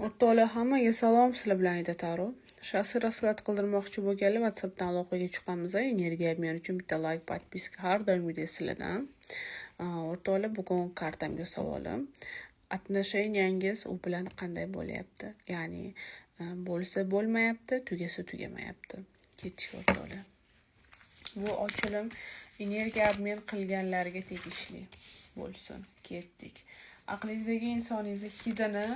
O'rtoqlar, hammaga salom, sizlar bilan Aida Taro. Shaxsiy расклад qildirmoqchi bo'lganlar WhatsAppdan aloqaga chiqamiz. Energiya men uchun bitta layk, подписка har doimgidek sizlardan. O'rtoqlar, bugun kartamga savolim. Отношения ngiz u bilan qanday bo'lyapti? Ya'ni bo'lsa bo'lmayapti, tugasa tugamayapti. Ketdik, o'rtoqlar. Bu ochilim energiya обмен qilganlarga tegishli bo'lsin. Ketdik. Aqlingizdagi insoningizni hidini,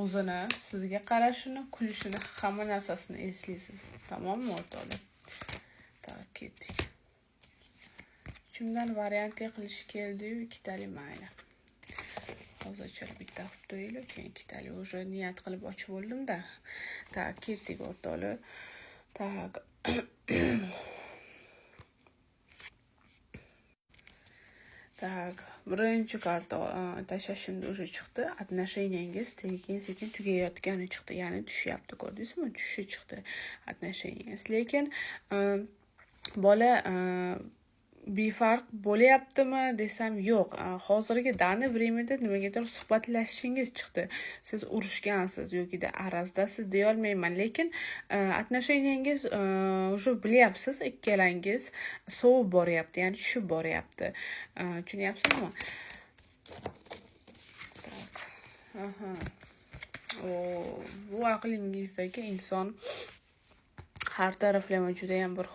o'zini, sizga qarashini, kulishini, hamma narsasini eslaysiz. Tamommi, o'rtoqlar? Так, ketdik. Ichimdan variantli qilish keldi-yu, ikkitali mayli. Hozircha bitta qilib turaylik, keyin ikkitali уже niyat qilib ochib bo'ldim-da. Так, ketdik, o'rtoqlar. Так. Так, birinchi karta tashlashimda уже chiqdi. Отношения ngiz sekin-sekin tugayotgani chiqdi. Ya'ni tushyapti, ko'rdingizmi? Tushishi chiqdi отношения ngiz. Lekin bola befarq bo'lyaptimi desam, yo'q. Hozirgi данный время da nimagadir suhbatlashishingiz chiqdi. Siz urushgansiz yokida arazdasiz deyolmayman, lekin отношения ngiz уже bilyapsiz, ikkalangiz sovib boryapti, ya'ni tushib boryapti. Tushunyapsizmi? Так. Aha. O, bu aqlingizdagi inson har taraflama judayam bir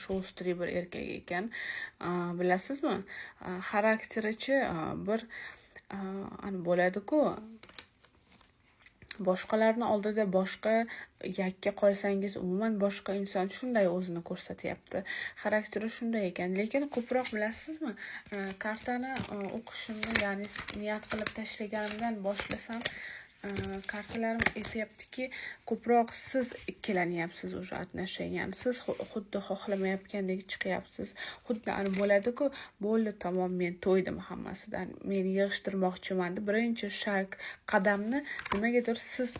шустрый bir erkak ekan. Bilasizmi? Xarakterichi bir ani bo'ladi-ku, boshqalarni oldida boshqa, yakka qolsangiz umuman boshqa inson, shunday o'zini ko'rsatyapti. Xarakteri shunday ekan. Lekin ko'proq, bilasizmi, kartani o'qishimni, ya'ni niyat qilib tashlaganimdan boshlasam, kartalarim aytyaptiki, ko'proq siz ikkilanyapsiz уже отношения ni. Siz xuddi xohlamayotgandek chiqyapsiz. Xuddi ani bo'ladi-ku, bo'ldi, tamom, men to'ydim hammasidan. Men yig'ishtirmoqchiman deb birinchi шаг, qadamni nimagadir siz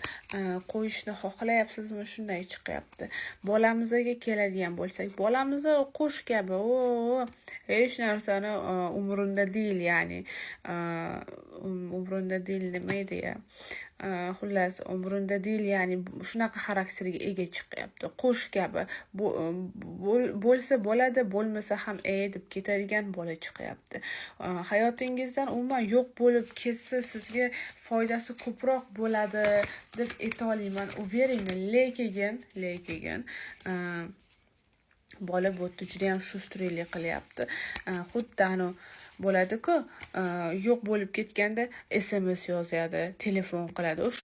qo'yishni xohlayapsizmi, shunday chiqyapti. Bolamizga keladigan bo'lsak, bolamiz qush kabi, o hech narsani umrunda değil, ya'ni umrunda değil nima edi ya? Xullas, umrunda değil, ya'ni shunaqa xarakterga ega chiqyapti. Qush kabi. Bo'lsa bo'ladi, bo'lmasa ham e deb ketadigan bola chiqyapti. Hayotingizdan umuman yo'q bo'lib ketsa, sizga foydasi ko'proq bo'ladi deb ayta olmayman, уверенный, lekin bola bu yerda judayam шустрый lik qilyapti. Xuddi anavi bo'ladi-ku, yo'q bo'lib ketganda SMS yozadi, telefon qiladi.